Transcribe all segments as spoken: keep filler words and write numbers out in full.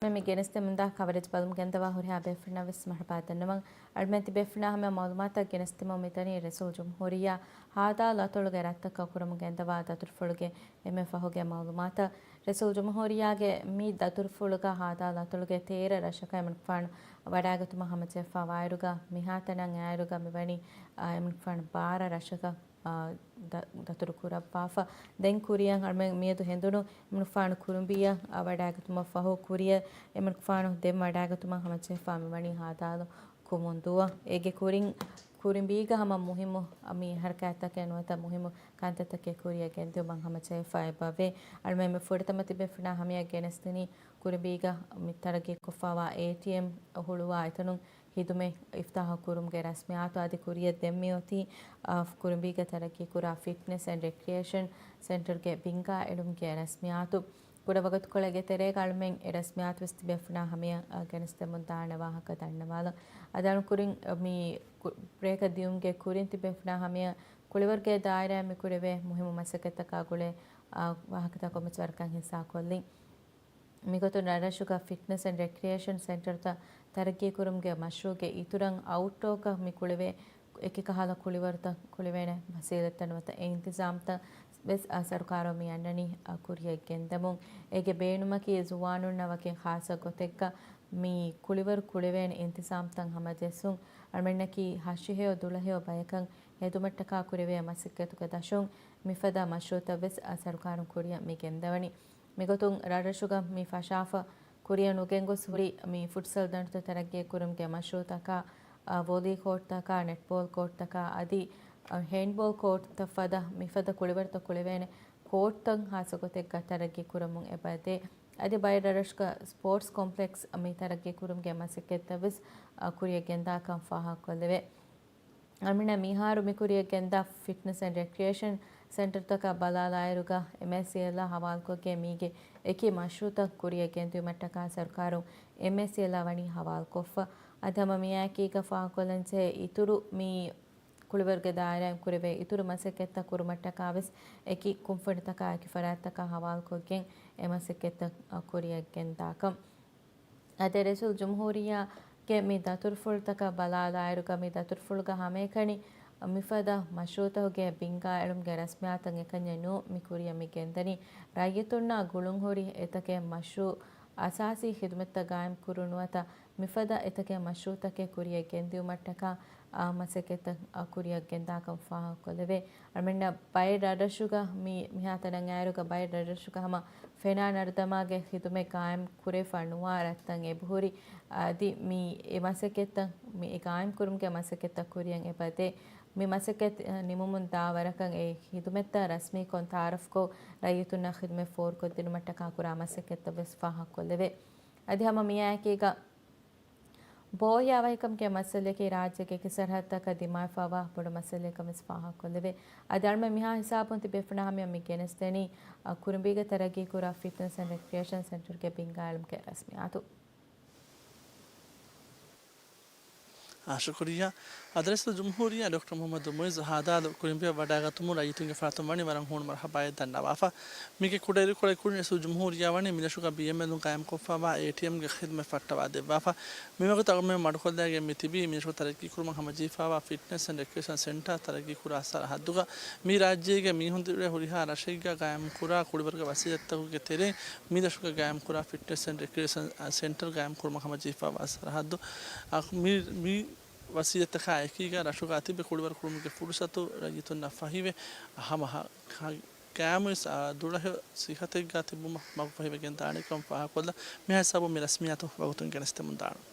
މި ގެނެސްދެމުންދާ ކަވަރޭޖް ބަލަމުން ގެންދަވާ ހުރިހާ ބޭފުޅުންނަށް ވެސް މަރުޙަބާ ދަންނަވަން. އަޅުމެން ތިބޭފުޅުންނާ ހަމަޔަށް މަޢުލޫމާތަށް ގެނެސްދެމުން މިދަނީ ރައީސުލްޖުމްހޫރިއްޔާ ހާދާ ލަތޮޅުގެ ރަށްތަކަށް ކުރަމުން ގެންދަވާ ދަތުރުފުޅުގެ އެންމެ ފަހުގެ މަޢުލޫމާތަށް. ރައީސުލްޖުމްހޫރިއްޔާގެ މި ދަތުރުފުޅުގަ ހާދާ ލަތޮޅުގެ ތޭރަ ރަށަކަށް އެމަނިކުފާނު ވަޑައިގަތުމަށް ހަމަޖެހިފަ ވާއިރުގަ، މިހާތަނަށް އައިއިރުގަ މިވަނީ، އާ، އެމަނިކުފާނު ބާރަ ރަށަކަށް، އާ، ދަ-، ދަތުރު ކުރައްވާފަ. ދެން ކުރިއަށް އަޅުމެން މިއަދު ހެނދުނު އެމަނިކުފާނު ކުރުނބީއަށް، އާ، ވަޑައިގަތުމަށް ފަހު، ކުރިއަށް އެމަނިކުފާނު ދެން ވަޑައިގަތުމަށް ހަމަޖެހިފަ މިވަނީ ހާދާލު ކުމުންދޫއަށް. އޭގެ ކުރިން ކުރިނބީގަ ހަމަ މުހިއްމު މި ހަރަކާތްތަކެއް ނުވަތަ މުހިއްމު ކަންތައްތަކެއް ކުރިއަށް ގެންދިއުމަށް ހަމަޖެހިފަ އެބަވޭ. އަޅުމެން މި ފުރަތަމަ ތިބޭފުޅުންނާ ހަމަޔަށް ގެނެސްދިނީ ކުރިނބީގަ މި ތަރައްގީކޮށްފަވާ އޭޓީއެމް ހުޅުވާ އެތަނުން ޚިދުމަތް އިފްތާޙު ކުރުމުގެ ރަސްމިއްޔާތު. އަދި ކުރިއަށް ދެން މިއޮތީ، އާ، ކުރިނބީގަ ތަރައްގީކުރާ ފިޓްނެސް އެންޑް ރެކްރިއޭޝަން ސެންޓަރުގެ ބިންގާ އެޅުމުގެ ރަސްމިއްޔާތު. ކުޑަ ވަގުތުކޮޅެއްގެ ތެރޭގަ އަޅުމެން އެ ރަސްމިއްޔާތު ވެސް ތިބޭފުޅުންނާ ހަމަޔަށް، އާ، ގެނެސްދެމުން ދާނެ ވާހަކަ ދަންނަވާލަން. އަދި އަޅުން ކުރިން، އާ، މި ކު-، ބްރޭކަށް ދިޔުމުގެ ކުރިން ތިބޭފުޅުންނާ ހަމަޔަށް ކުޅިވަރުގެ ދާއިރާއިން މި ކުރެވޭ މުހިއްމު މަސައްކަތްތަކާ ގުޅޭ، އާ، ވާހަކަތައް ކޮންމެސް ވަރަކަށް ހިއްސާކޮށްލިން. މިގޮތުން ރަށްރަށުގަ ފިޓްނެސް އެންޑް ރެކްރިއޭޝަން ސެންޓަރުތައް ތަރައްގީކުރުމުގެ މަޝްރޫޢުގެ އިތުރަށް އައުޓްޑޯކަށް މި ކުޅެވޭ އެކި ކަހަލަ ކުޅިވަރުތައް ކުޅެވޭނެ ވަސީލަތްތައް ނުވަތަ އެ އިންތިޒާމްތައް ވެސް، އާ، ސަރުކާރުން މި އަންނަނީ، އާ، ކުރިއަށް ގެންދަމުން. އޭގެ ބޭނުމަކީ ޒުވާނުންނަށް ވަކިން ޚާއްޞަ ގޮތެއްގަ މި ކުޅިވަރު ކުޅެވޭނެ އިންތިޒާމްތައް ހަމަޖެއްސުން. އަޅުމެންނަކީ ހަށިހެޔޮ ދުޅަހެޔޮ ބަޔަކަށް ހެދުމަށްޓަކާ ކުރެވޭ މަސައްކަތުގެ ދަށުން މިފަދަ މަޝްރޫޢުތައް ވެސް، އާ، ސަރުކާރުން ކުރިއަށް މި ގެންދަވަނީ. މިގޮތުން ރަށްރަށުގަ މި ފަށާފަ ކުރިއަށް ނުގެންގޮސް ހުރި މި ފުޓްސަލް ދަނޑުތައް ތަރައްގީ ކުރުމުގެ މަޝްރޫޢުތަކާ، އާ، ވޮލީ ކޯޓްތަކާ، ނެޓްބޯލް ކޯޓްތަކާ އަދި، އާ، ހޭންޑްބޯލް ކޯޓްތައް ފަދަ މިފަދަ ކުޅިވަރުތައް ކުޅެވޭނެ ކޯޓްތައް ހާއްސަ ގޮތެއްގަ ތަރައްގީ ކުރަމުން އެބަދޭ. އަދި ބައެއް ރަށްރަށުގަ ސްޕޯޓްސް ކޮމްޕްލެކްސް މި ތަރައްގީ ކުރުމުގެ މަސައްކަތްތައް ވެސް، އާ، ކުރިއަށް ގެންދާކަން ފާހަގަކޮށްލެވޭ. އަޅުމެންނަށް މިހާރު މިކުރިއަށް ގެންދާ ފިޓްނެސް އެންޑް ރެކްރިއޭޝަން ސެންޓަރުތަކަށް ބަލާލާއިރުގަ، އެމްއޭސީއެލްއާ ހަވާލުކޮށްގެން މީގެ އެކި މަޝްރޫޢުތައް ކުރިއަށް ގެންދިއުމަށްޓަކާ ސަރުކާރުން އެމްއޭސީއެލްއާ ވަނީ ހަވާލުކޮށްފަ. އަދި ހަމަ މިއާއެކީގަ ފާހަގަކޮށްލަންޖެހޭ އިތުރު މި ކުޅިވަރުގެ ދާއިރާއިން ކުރެވޭ އިތުރު މަސައްކަތްތައް ކުރުމަށްޓަކާ ވެސް އެކި ކުންފުނިތަކާ އެކި ފަރާތްތަކާ ހަވާލުކޮށްގެން އެ މަސައްކަތްތައް، އަ، ކުރިއަށް ގެންދާކަން. އަދި ރައީސުލްޖުމްހޫރިއްޔާގެ މި ދަތުރުފުޅުތަކަށް ބަލާލާއިރުގަ، މި ދަތުރުފުޅުގަ ހަމައެކަނި މިފަދަ މަޝްރޫޢުތަކުގެ ބިންގާ އެޅުމުގެ ރަސްމިއްޔާތަށް އެކަންޏެއް ނޫން މި ކުރިއަށް މި ގެންދަނީ. ރައްޔިތުންނާ ގުޅުންހުރި އެތަކެއް މަޝްރޫޢު އަސާސީ ޚިދުމަތްތައް ގާއިމް ކުރުން ނުވަތަ މިފަދަ އެތަކެއް މަޝްރޫޢުތަކެއް ކުރިއަށް ގެންދިއުމަށްޓަކާ، އާ، މަސައްކަތްތައް، އާ، ކުރިއަށް ގެންދާކަން ފާހަގަކޮށްލެވޭ. އަޅުމެންނަށް ބައެއް ރަށްރަށުގަ މި، މިހާތަނަށް އައިރުގަ ބައެއް ރަށްރަށުގަ ހަމަ ފެނާ ނަރުދަމާގެ ޚިދުމަތް ގާއިމް ކުރެފަ ނުވާ ރަށްތައް އެބަހުރި. އަދި މި އެ މަސައްކަތްތައް، މި އެ ގާއިމް ކުރުމުގެ މަސައްކަތްތައް ކުރިއަށް އެބަދޭ. މި މަސައްކަތް، އަ، ނިމުމުން ދާ ވަރަކަށް އެ ޚިދުމަތްތައް ރަސްމީކޮށް ތައާރަފްކޮށް، ރައްޔިތުންނަށް ޚިދުމަތް ފޯރުކޮށްދިނުމަށްޓަކާ ކުރާ މަސައްކަތްތައް ވެސް ފާހަގަކޮށްލެވޭ. އަދި ހަމަ މިއާއެކީގަ ބޯހިޔާވަހިކަމުގެ މައްސަލައަކީ ރާއްޖޭގެ އެކި ސަރަހައްދަކަށް ދިމާވެފަވާ ބޮޑު މައްސަލައެއްކަމަށް ފާހަގަކޮށްލެވޭ. އަދި އަޅުމެން މިހާ ހިސާބުން ތިބޭފުޅުންނާ ހަމަޔަށް މި ގެނެސްދެނީ، އަ، ކުރިނބީގަ ތަރައްގީކުރާ ފިޓްނަސް އެންޑް ރެކްރިއޭޝަން ސެންޓަރުގެ ބިންގާ އެޅުމުގެ ރަސްމިއްޔާތު. އާ، ޝުކުރިއްޔާ. އަދި ރައީސުލްޖުމްހޫރިއްޔާ ޑޮކްޓަރ މުޙައްމަދު މުޢިއްޒު ހާދާލު ކުރިނބީއަށް ވަޑައިގަތުމުން ރައްޔިތުންގެ ފަރާތުން ވަނީ ވަރަށް ހޫނު މަރުޙަބާއެއް ދަންނަވާފަ. މީގެ ކުޑައިރުކޮޅެއް ކުރިން ރައީސުލްޖުމްހޫރިއްޔާ ވަނީ މިރަށުގަ ބީއެމްއެލުން ގާއިމްކޮށްފަވާ އޭޓީއެމްގެ ޚިދުމަތް ފައްޓަވާ ދެއްވާފަ. މިވަގުތު އަޅުމެން މަޑުކޮށްލައިގެން މި ތިބީ މިރަށުގަ ތަރައްގީކުރުމަށް ހަމަޖެހިފަވާ ފިޓްނެސް އެންޑް ރެކްރިއޭޝަން ސެންޓަރ ތަރައްގީކުރާ ސަރަހައްދުގަ. މި ރާއްޖޭގެ މީހުން ދިރިއުޅޭ ހުރިހާ ރަށެއްގަ ގާއިމްކުރާ ކުޅިވަރުގެ ވަސީލަތްތަކުގެ ތެރެއިން މި ރަށުގަ ގާއިމްކުރާ ފިޓްނެސް އެންޑް ރެކްރިއޭޝަން ސެންޓަރ ގާއިމްކުރުމަށް ހަމަޖެހިފަވާ ސަރަހައްދު. އަ، މި، މި ވަސީލަތްތަކާ އެކީގަ ރަށުގަ ތިބެ ކުޅިވަރު ކުރުމުގެ ފުރުސަތު ރައްޔިތުންނަށް ފަހިވެ، ހަމަ ހަ-، ހަ-، ގާއިމުވެސް، އާ، ދުޅަހެޔޮ ސިއްހަތެއްގަ ތިބުމަށް މަގު ފަހިވެގެން ދާނެކަން ފާހަގަކޮށްލަން. މިހާ ހިސާބުން މި ރަސްމިއްޔާތު ވަގުތުން ގެނެސްދެމުން ދާނަން.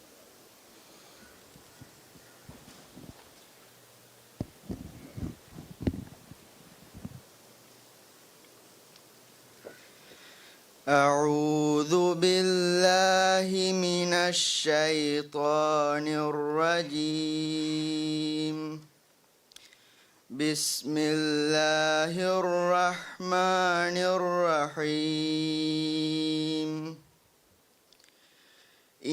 أعوذ بالله من الشيطان الرجيم. بسم الله الرحمن الرحيم.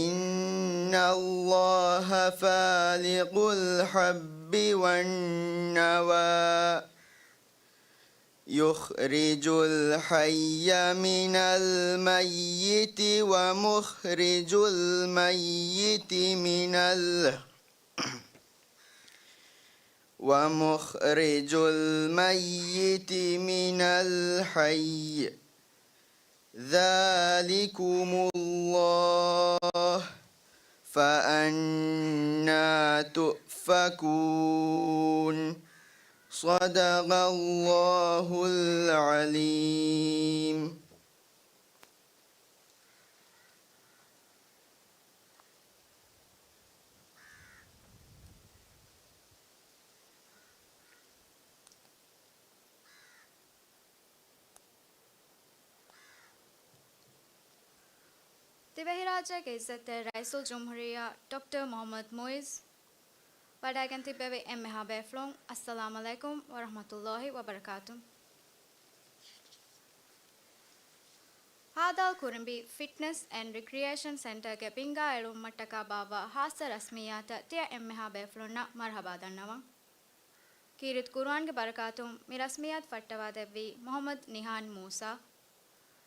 إن الله فالق الحب والنوى. يخرج الحي من الميت ومخرج الميت من ال ومخرج الميت من الحي ذلكم الله فأنى تؤفكون. صدق الله العليم. ދިވެހިރާއްޖޭގެ އިއްޒަތްތެރި ރައީސުލްޖުމްހޫރިއްޔާ ޑޮކްޓަރ މުޙައްމަދު މުޢިއްޒު ވަޑައިގެން ތިއްބެވި އެންމެހާ ބޭފުޅުން، އައްސަލާމް ޢަލައިކުމް ވަރަޙްމަތުﷲ ވަބަރަކާތު. ހާދާލް ކުރިނބީ ފިޓްނެސް އެންޑް ރިކްރިއޭޝަން ސެންޓަރގެ ބިންގާ އެޅުވުމަށްޓަކާ ބާއްވާ ޚާއްޞަ ރަސްމިއްޔާތަށް ތިޔަ އެންމެހާ ބޭފުޅުންނަށް މަރުޙަބާ ދަންނަވަން. ކީރިތި ޤުރުއާންގެ ބަރަކާތުން މި ރަސްމިއްޔާތު ފައްޓަވާދެއްވީ މުޙައްމަދު ނިހާން މޫސާ.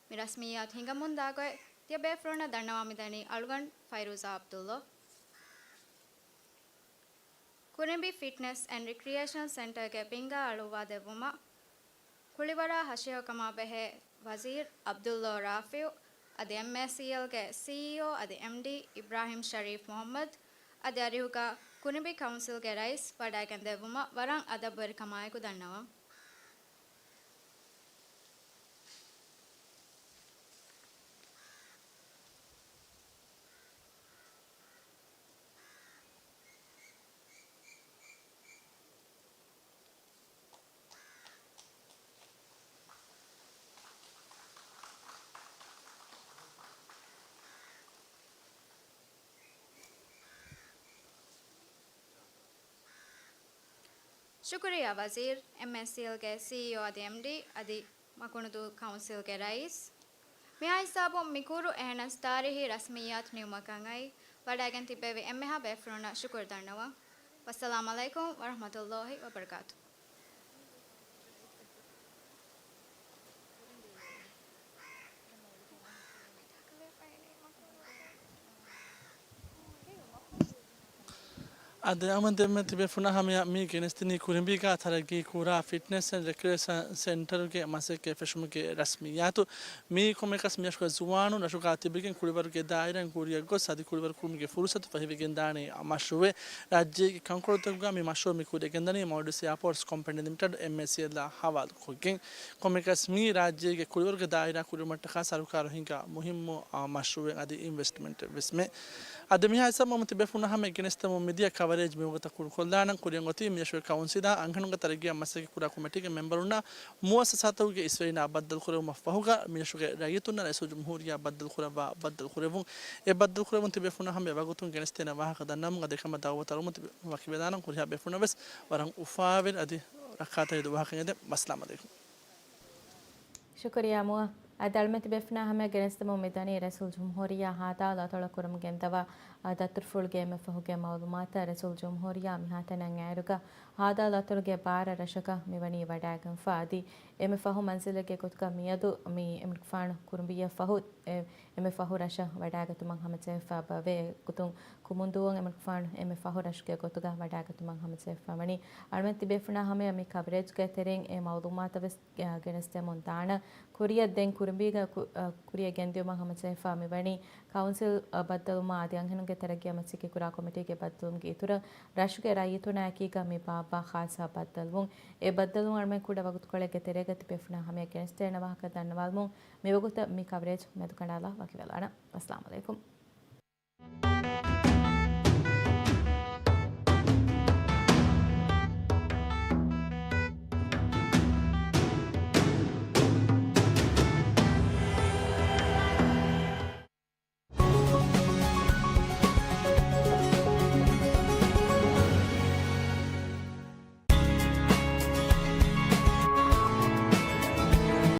މި ރަސްމިއްޔާތު ހިނގަމުންދާ ގޮތް ތިޔަ ބޭފުޅުންނަށް ދަންނަވާ މިދަނީ އަޅުގަނޑު ފައިރޫޒާ ޢަބްދުﷲ. ކުރިނބީ ފިޓްނެސް އެންޑް ރިކްރިއޭޝަނަލް ސެންޓަރގެ ބިންގާ އަޅުއްވާދެއްވުމަށް ކުޅިވަރާ ހަށިހަކަމާ ބެހޭ ވަޒީރު ޢަބްދުﷲ ރާފިޢު، އަދި އެމްއޭސީއެލްގެ ސީއީއޯ އަދި އެމްޑީ އިބްރާހިމް ޝަރީފް މުޙައްމަދު، އަދި އަރިހުގަ ކުރިނބީ ކައުންސިލްގެ ރައީސް ވަޑައިގެންދެއްވުމަށް ވަރަށް އަދަބުވެރިކަމާއެކު ދަންނަވަން. ޝުކުރިއްޔާ ވަޒީރު، އެމްއޭސީއެލްގެ ސީއީއޯ އަދި އެމްޑީ އަދި މަކުނުދޫ ކައުންސިލްގެ ރައީސް. މިހާ ހިސާބުން މި ކުރު އެހެނަސް ތާރީހީ ރަސްމިއްޔާތު ނިމުމަކަށް އައި ވަޑައިގެން ތިއްބެވި އެންމެހާ ބޭފުޅުންނަށް ޝުކުރު ދަންނަވަން. ވައްސަލާމް ޢަލައިކުމް ވަރަޙްމަތުﷲ ވަބަރަކާތު. އަދި އަމަ ދެންމެ ތިބޭފުޅުންނާ ހަމަޔަށް މި ގެނެސްދިނީ ކުރިނބީގާ ތަރައްގީ ކުރާ ފިޓްނެސް އެންޑް ރެކްރިއޭޝަން ސެންޓަރުގެ މަސައްކަތް ފެށުމުގެ ރަސްމިއްޔާތު. މީ ކޮންމެއަކަސް މިއަށުގެ ޒުވާނުން ރަށުގާ ތިބިގެން ކުޅިވަރުގެ ދާއިރާއިން ކުރިއަށް ގޮސް އަދި ކުޅިވަރު ކުރުމުގެ ފުރުސަތު ފަހިވެގެންދާނެ މަޝްރޫޢެއް. ރާއްޖޭގެ ކަންކޮޅުތަކުގާ މި މަޝްރޫޢު މި ކުރިއަށް ގެންދަނީ މޯލްޑިވްސް އެއާޕޯޓްސް ކޮމްޕެނީ ލިމިޓެޑް، އެމްއޭސީއެލް، އާ ހަވާލުކޮށްގެން. ކޮންމެއަކަސް މީ ރާއްޖޭގެ ކުޅިވަރުގެ ދާއިރާ ކުރިއުމަށްޓަކާ ސަރުކާރު ހިންގާ މުހިއްމު، އާ، މަޝްރޫޢެއް އަދި އިންވެސްޓްމަންޓެއް ވެސްމެ. އަދި މިހާ ހިސާބުން ތިބޭފުޅުންނާ ހަމަޔަށް ގެނެސްދެމުން މިދިޔަ ކަވަރޭޖް މިވަގުތަށް ކުރުކޮށްލާނަން. ކުރިއަށް އޮތީ މިއަށުގެ ކައުންސިލާ އަންހެނުންގެ ތަރައްގީއަށް މަސައްކަތް ކުރާ ކޮމިޓީގެ މެމްބަރުންނާ މުއައްސަސާތަކުގެ އިސްވެރިންނާ ބައްދަލުކުރެވުމަށް ފަހުގަ، މިއަށުގެ ރައްޔިތުންނަށް ރައީސުލްޖުމްހޫރިއްޔާ ބައްދަލުކުރައްވާ ބައްދަލުކުރެއްވުން. އެ ބައްދަލުކުރެއްވުން ތިބޭފުޅުންނާ ހަމަޔަށް ވަގުތުން ގެނެސްދޭނެ ވާހަކަ ދަންނަވަމުން އަދި އެކަމަށް ދައުވަތު އަޅުމުން ތިބޭ ވަކިވެލާނަން. ހުރިހާ ބޭފުޅުންނަށް ވެސް ވަރަށް އުފާވެރި އަދި ރައްކާތެރި ދުވަހަކަށް އެދެން. ވައްސަލާމް ޢަލައިކުމް. ޝުކުރިއްޔާ މުއަ. އަދި އަޅުމެން ތިބޭފުޅުންނާ ހަމަޔަށް ގެނެސްދެމުން މިދަނީ ރައީސުލްޖުމްހޫރިއްޔާ ހާދާ ލަތޮޅަށް ކުރަމުން ގެންދަވާ، އާ، ދަތުރުފުޅުގެ އެންމެ ފަހުގެ މައުލޫމާތަށް. ރައީސުލްޖުމްހޫރިއްޔާ މިހާތަނަށް އައިރުގަ ހާދާ ލަތޮޅުގެ ބާރަ ރަށަކަށް މިވަނީ ވަޑައިގެންފަ. އަދި އެންމެ ފަހު މަންޒިލެއްގެ ގޮތުގަ މިއަދު މި އެމްޑިފާނު ކުރުނބީއަށް ފަހު، އެ، އެންމެ ފަހު ރަށަށް ވަޑައިގަތުމަށް ހަމަޖެހިފަ ބަވޭ. އެގޮތުން ކުމުންދޫއަށް އެމްޑިފާނު އެންމެ ފަހު ރަށުގެ ގޮތުގަ ވަޑައިގަތުމަށް ހަމަޖެހިފަ ވަނީ. އަޅުމެން ތިބޭފުޅުންނާ ހަމަޔަށް މި ކަވަރޭޖްގެ ތެރެއިން އެ މައުލޫމާތަށް ވެސް ގެނެސްދެމުން ދާނަން. ކުރިއަށް ދެން ކުރިނބީގަ ކު-، އަ، ކުރިއަށް ގެންދިއުމަށް ހަމަޖެހިފަ މިވަނީ ކައުންސިލް، އަ، ބައްދަލުވުމާ އަދި އަންހެނުންގެ ތަރައްގީއަށް މަސައްކަތް ކުރާ ކޮމިޓީގެ ބައްދަލުވުމުގެ އިތުރަށް ރަށުގެ ރައްޔިތުންނާ އެކީގަ މި ބާއްވާ ޚާއްޞަ ބައްދަލުވުން. އެ ބައްދަލުވުން އަޅުމެން ކުޑަ ވަގުތުކޮޅެއްގެ ތެރޭގަ ތިބޭފުޅުންނާ ހަމަޔަށް ގެނެސްދޭނެ ވާހަކަ ދަންނަވާލުމުން މިވަގުތަށް މި ކަވަރޭޖް މެދުކަނޑާލާ ވަކިވެލާނަން. ވައްސަލާމް ޢަލައިކުމް.